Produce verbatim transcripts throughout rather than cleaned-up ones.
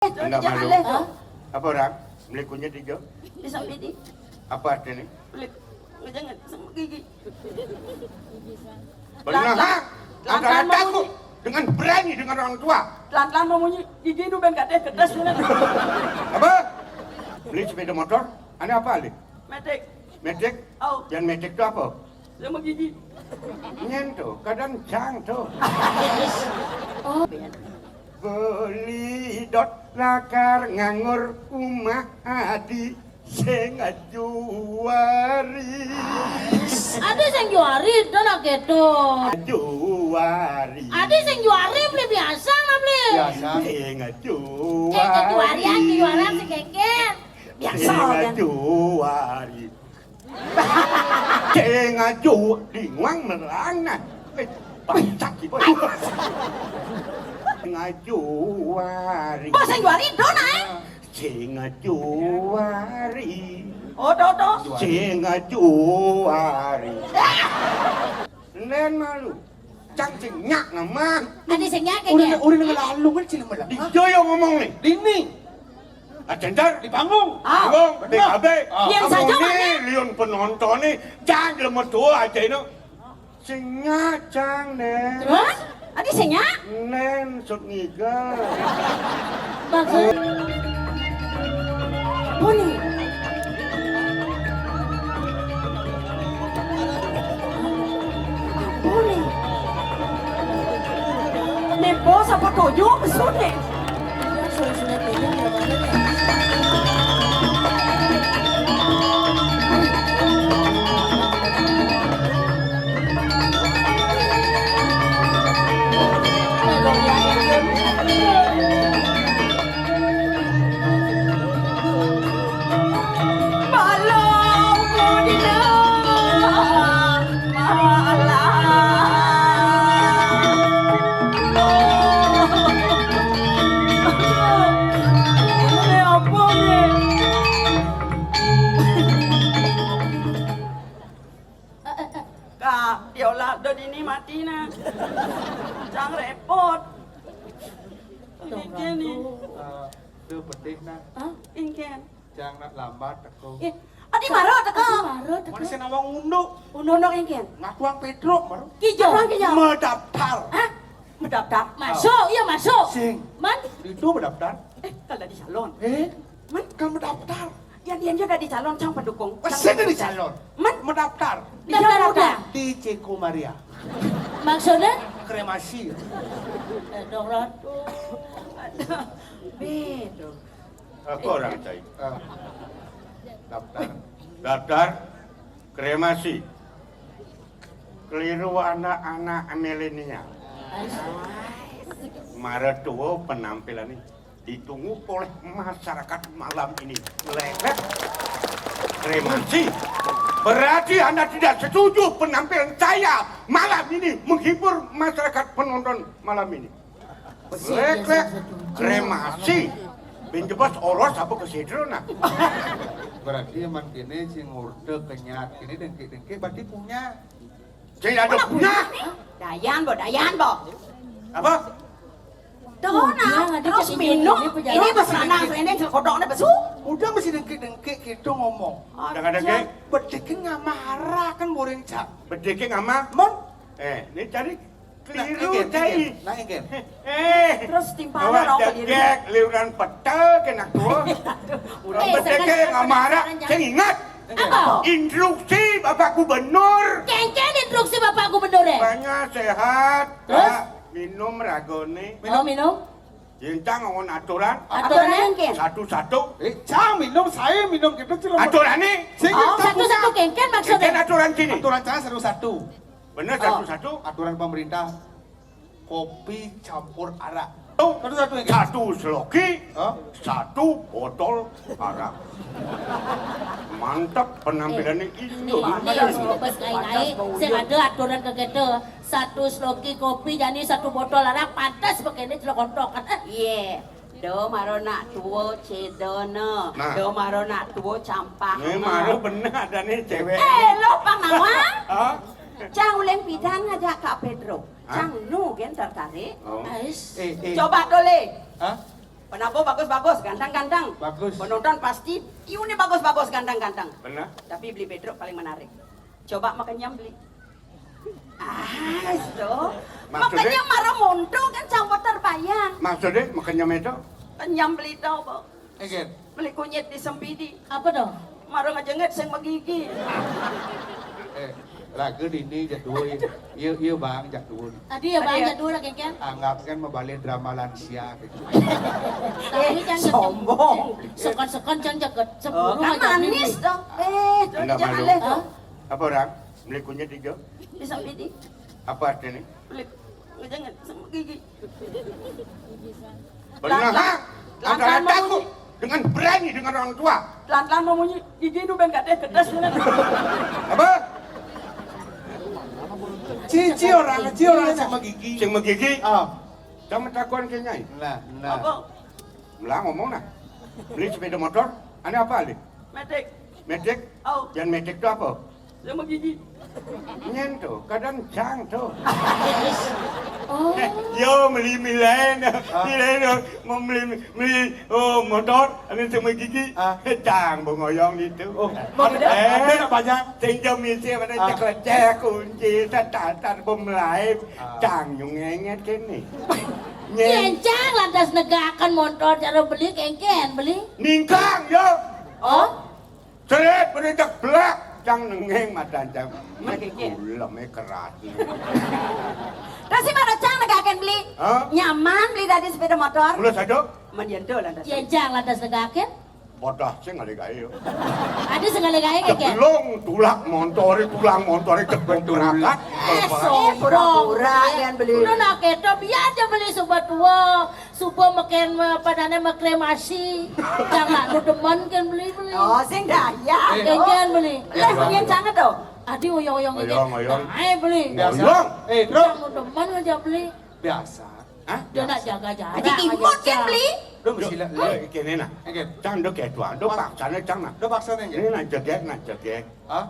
Enggak malu. Hah? Apa orang? Beli kunyit hijau? Bisa beli. Apa artinya? Beli. Jangan sama gigi. Benar, ha? Ada aku dengan berani dengan orang tua. Pelan-pelan mau munyi, gigi nu ben katanya kedas. Apa? Beli sepeda motor? Ada apa, Lik? Metik. Metik? Oh. Yang metik itu apa? Sama gigi. Nyen tuh, kadang cang tuh. Oh. Beli dot lakar nganggur umah adi sing ajuari. Adi sing juari, dah nak gitu. Ajuari. Adi sing juari, beli biasa nggak beli? Biasa. Sing ajuari. Eh, kejuarian, kejuarian si keke. Biasa, sing kan? Ajuari. Sing aju di nguang melang nah. Eh, pacak iki, boy. Sing ajuari. Bos sing juari dona, eh? Sing ajuari. Oh, do, do. Sing ajuari. Nen malu. Cang sing nyak ngamah. Adi sing nyak. Udah, udah ngelalu kan sih, malah. Di joyo ngomong nih. Dini. Acentar di panggung. Ah, panggung, bener. B K B. Ah. Yang saja mana? Liun penonton nih, jangan jelema tua aja ini. Sing nyak, cang, nen. Terus? Adi sing nyak? Nen, sut ngiga. Maksud? Buni. Buni. Nih, bos apa tujuh? Besut nih. Kak, diolah do dini mati nah. Cang repot. Ini nih. Eh, do pedih nah. Hah? Ingken. Cang nak lambat teko. Eh, adi mara teko. Adi mara teko. Mana sing nawang unduk? Unduk-unduk ingken. Ngakuang Pedro, mara. Kijo. Ngakuang kijo. Mendaftar. Hah? Mendaftar? Masuk, iya masuk. Sing. Man? Itu mendaftar. Eh, kalau di salon. Eh? Man? Kalau mendaftar. Yang dia juga di salon, cang pendukung. Pasti di salon. Man? Mendaftar. Di daftar mana? Di Ceko Maria. Maksudnya? Kremasi. Eh, dong, Ron. Betul. Apa orang cai? Eh, daftar. Daftar kremasi. Keliru anak-anak milenial. Mara tua penampilan ini ditunggu oleh masyarakat malam ini. Lelet kremasi. Berarti Anda tidak setuju penampilan saya malam ini menghibur masyarakat penonton malam ini. Lek, lek, kremasi. Bin jebos oros apa kesidro nah. Berarti aman kene sing ngorde kenyat kene dengke-dengke berarti punya. Sing ada punya. Dayan, Bo, Dayan, Bo. Apa? Tuh, nah, terus minum. Ini pesanan selendang sekodoknya besu. Udah mesti dengke-dengke gitu ngomong. Udah ada dengke. Bedikin ngamah arah kan boring cak. Bedikin ngamah. Mon. Eh, ini cari Keliru, Cai. Nah, ingin. Eh, terus timpalnya awak dong keliru. Degek, liuran peta kena gua. Udah eh, bedeke ngamara, saya ingat. Apa? Instruksi Bapak Gubernur. Kengken instruksi Bapak Gubernur ya? Banyak sehat. Terus? Minum ragone. Minum, oh, minum. Jintang ngon aturan. Aturan kengken. Satu-satu. Eh, cang minum, saya minum gitu. Aturan nih. Oh, satu-satu kengken maksudnya. Kengken aturan sini. Aturan cang satu-satu. Bener, oh. Satu-satu. Aturan pemerintah, kopi campur arak. Oh, satu-satu yang satu seloki, hah? Satu botol arak. Mantap penampilannya eh, itu. Ini, ini harus bebas kai-kai. Saya ada aturan ke kita. Satu seloki kopi, jadi satu botol arak, pantas pakai ini celok kontok kan. Eh. Iya. Do maro nak tuo cedona. Nah. Do maro nak tuo campah. Ini maro bener ada nih cewek. Eh, lo pang nawang? Hah? Cang uleng pidan ngajak Kak Pedro. Hah? Cang nu gen tertarik. Oh. Ais. Eh, eh. Coba dole. Hah? Penampo bagus-bagus, ganteng-ganteng. Bagus. Penonton pasti iune bagus-bagus, ganteng-ganteng. Benar. Tapi beli Pedro paling menarik. Coba makenyem beli. Ah, itu. Maksudnya? Makenyem mara monto kan campur terbayang. Maksudnya makenyem itu? Kenyem beli to, Bu. Engken. Beli kunyit di Sempidi. Apa to? Mara ngejengit sing magigi. Eh, raga dini jak dua ya. Iya, iya bang, jak dua. Tadi ya bang, Tadi ya. Jadul lah kengken. Anggap kan mabalik drama lansia gitu. Tapi kan Sombong. Sekon-sekon cang jaket Oh, sepuluh kan aja manis nih. Dong. Eh, itu Enggak jangan malu. leh. Hah? Apa orang? Beli kunyit hijau? Di Sempidi. Apa artinya? Beli ngejengit sing magigi. Benar, Pelan-pelan. ha? Antara Pelan-pelan takut bunyi. Dengan berani dengan orang tua. Telan-telan mau munyi gigi nu ben kateh kedes bener. Apa? Cici orang, cici orang sama gigi. Sing magigi. Ah, Sama takuan ke nyai. nah, nah. Apa? Melah ngomong nah. Beli sepeda motor. Ane apa ali? Metik. Metik. Oh. Yang metik tu apa? Sama gigi. Nyen tu, kadang cang tu. Oh. Yo beli milen, milen mau beli beli oh motor, ane sama gigi. Ah. Cang bengoyong itu. Oh, Ada ada nak banyak. Sing jam misi mana Ah. cek lecek kunci tatar bom lain. Ah. Cang nyung ngenget kene. Yen cang lantas negaken montor cara beli kengken beli. Ningkang yo. Oh. Seret beri tak belak. Cang nengeng mata cang. Nengeng. Ulame keras. Terus si mana cang negaken beli? Hah? Nyaman beli tadi sepeda motor? Mula satu. Menyentuh lantas. Yen cang lantas negaken. Bodoh sing ada gaya. Ada segala gaya kengken. Ceblong tulak montore tulang montore ceblong berangkat. Eh, Pura-pura yang beli. Lu nak keto biar aja beli suba tua, suba meken apa namanya kremasi. Jangan lu demen kan beli beli. Oh, sing daya. Kengken beli. Leh, yen cang to. Adi oyong-oyong ini. Oyong-oyong. Ayo beli. Biasa. Boyong. Eh, bro, Jangan lu demen aja beli. biasa. Hah? Dia nak jaga jarak. Aja imut kan beli. Lu mesti lah. Lek kene nah. Engken. Cang do ketua, do paksane cang nah. Lu paksa nih. Ini nak jegek, nak jegek. Ah,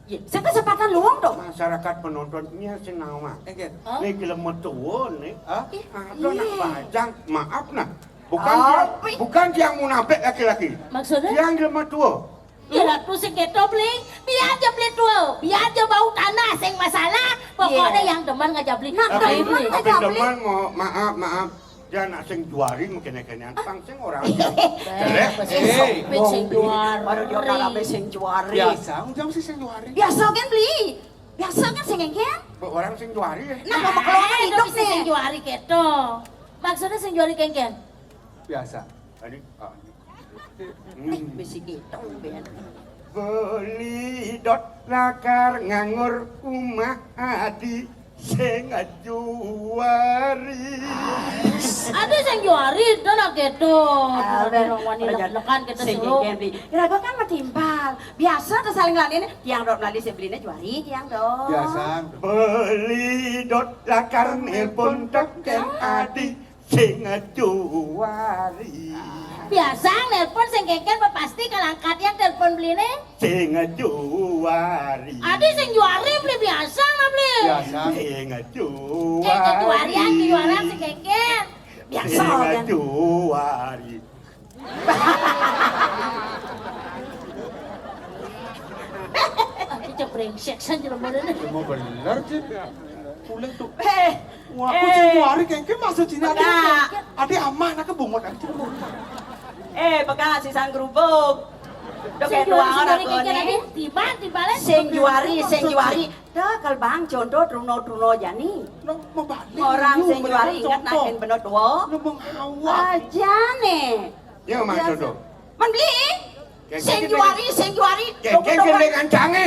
Iya, sing kesempatan luang dong. Masyarakat penontonnya sing nawa. Engken. Hah? Nih gelem metuun nih. Ah, Ih, Ada nak iya. bajang, maaf nah. Bukan Oh, tiang, pi- bukan tiang munafik laki-laki. Maksudnya? Tiang gelem metuun. Ya lah terus sing keto beli. Biar aja beli tua. Biar aja bau tanah sing masalah. Pokoknya Iya. Yang demen ngajak beli. Nah, Ayo demen beli. ngajak Tapi beli. Demen mau maaf, maaf. Dia nak sing juari mungkin kene-kene. Pang sing orang. Eh, Jelek. sing sempit, sing juari. Baru dia kalabe sing juari. Biasa, ujang sih sing juari. Biasa kan beli. Biasa kan sing kengken. Orang sing juari ya. Nah, mau maklum Eh, hidup bisa sing nih. Juari keto. Maksudnya sing juari kengken. Biasa. Tadi. Ah. Eh, bisi gitu ben. Beli dot lakar nganggur umah adi sing juari. Ada sing juari, itu nak keto. Ada. Orang wani lek-lekan kita Sing suruh. kengken beli. Kira kan matimpal. Biasa tuh saling ladene. Tiang dot melali sing beline juari, tiang dot. Biasa. Beli dot lakar nelpon teken adi sing juari. Biasa nelpon sing kengken pasti kalau angkat yang telepon beline. Sing juari. Ada sing juari beli biasa lah beli. Biasa. Sing Eh, kejuarian, juari. kejuarian sing kengken. Biasa Sing kan. Juari. Ah, kita brengsek saja lah modalnya. Mau bener sih. Pulang tuh. Eh, Wah, aku Eh. sing juari kengken masuk sini ada. Enggak. Ada aman, aku bungut aja. Eh, bekas sisan gerubuk. Udah Sing kayak juari, tuangan sing juari aku kengken nih. lagi. Tiba, tiba lah. Sing juari, sing juari. Dah, kalau bang contoh truno-truno jani. Lo mau balik. Orang Lu sing juari bener ingat contoh. nakin bener tua. Lu mau ngawak. Aja nih. Ya, Mas Jodoh. Men beli. Kayak Sing gini, juari, sing juari. Kayak gini, kayak gini, kancangnya.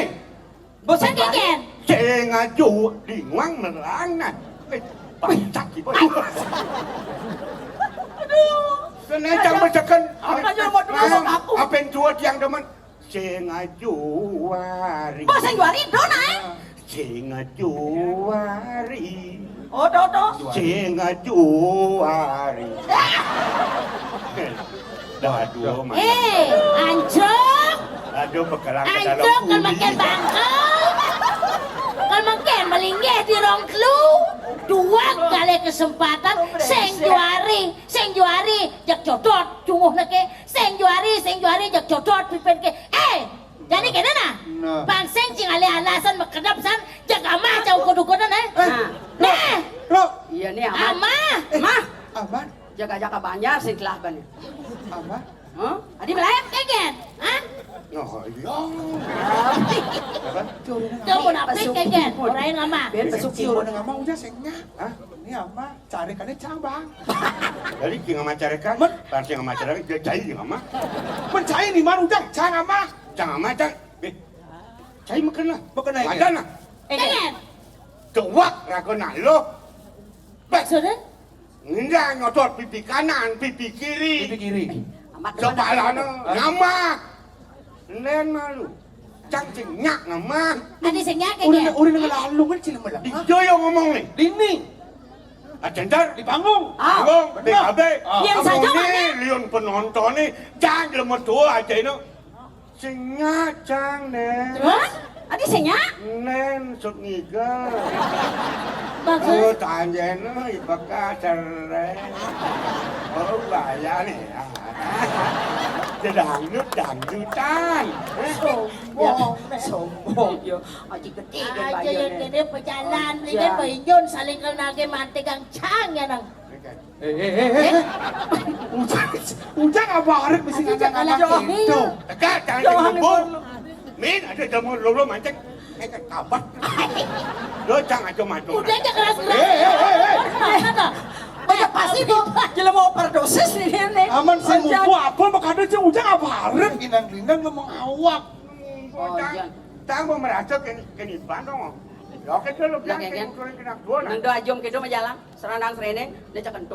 Bosan kengken. Sing aju di nguang melang nah. Eh, pacak gitu. Aduh. Kena cang beceken. Apa aja mau dulu aku? Apa yang tua tiang demen? Sing juari. Oh, sing juari dona eh. Sing juari. Oh, do, do. Sing juari. Dah dua mah. Eh, ancok. Aduh, bekelang ke dalam Ancok kan kuli. Makin bangkel. Kan Makin melinggih di rong telu. Dua kali kesempatan, sing juari, sing juari, jak jodot, cunguh neke, sing juari, sing juari, jak jodot, pipin ke. Eh, jadi kene nah. Nah. Bang sing cing ale alasan makedap san, jak amah cau kudu-kudu nah. Eh, nah. Lo. Iya nih, Amah. Amah. Eh, Amah. Jaga-jaga banjar sing telah banyak. Amah. Hah? Adi melek kegen? Hah? Oh iya. Apa? Tuh, munafik kegen. Orain ngama. Besok cium ngama udah sengak. Hah? Ini ama carikannya cabang. Jadi cing ama carikan, bang cing ama carikan, dia cai cing ama. Mencai nih maru udah, cang ama. Cang ama, cang. Eh, cai makan lah. Makan aja. Makan lah. Kegen. Dewak ragu nak lo. Maksudnya? Nggak nyotot pipi kanan, pipi kiri. Pipi kiri. Amat. Coba lah no, nama. Nen malu. Cang cing nyak nama. Adi sing nyak udah kayaknya. Udah ngelalu kan cil malah. Di joyo ngomong nih. Dini. Acentar di panggung. Ah, panggung, bener. B K B. Ah. Yang saja nih, liun penonton nih. Jangan lemes tua aja ini. Sing nyak cang nen. Terus? Adi sing nyak? Nen sut ngiga. Bagus. Oh, tanjeno ibekas cerai. Oh, bahaya nih ya. Dangdut dangdutan. Sombong. Ya, sombong yo. Aji gede kan. Aja yang gede pejalan, belikan bayinyun saling kenal ke mantegang cang ya nang. Eh, eh, eh, eh. Ujang, ujang apa harus mesti ngajak anak itu? Tegak, jangan cembung. Min, ada jamu dulu mancing. Eh, kan kabat. Lo jangan aja maju. Udah aja keras-keras. Eh, eh, eh, eh. Mana tuh? Banyak pasti tuh. Jelema overdosis nih dia nih. Aman sih mumpung apa makanya sih ujang apa harus? Gindang-gindang ngomong awak. Oh, iya. Tang mau merasa kini kini bandong. Oke, dulu biar kini kena dua. Nang do ajum kitu mah jalan, serandang sereneng, dia cekentuk.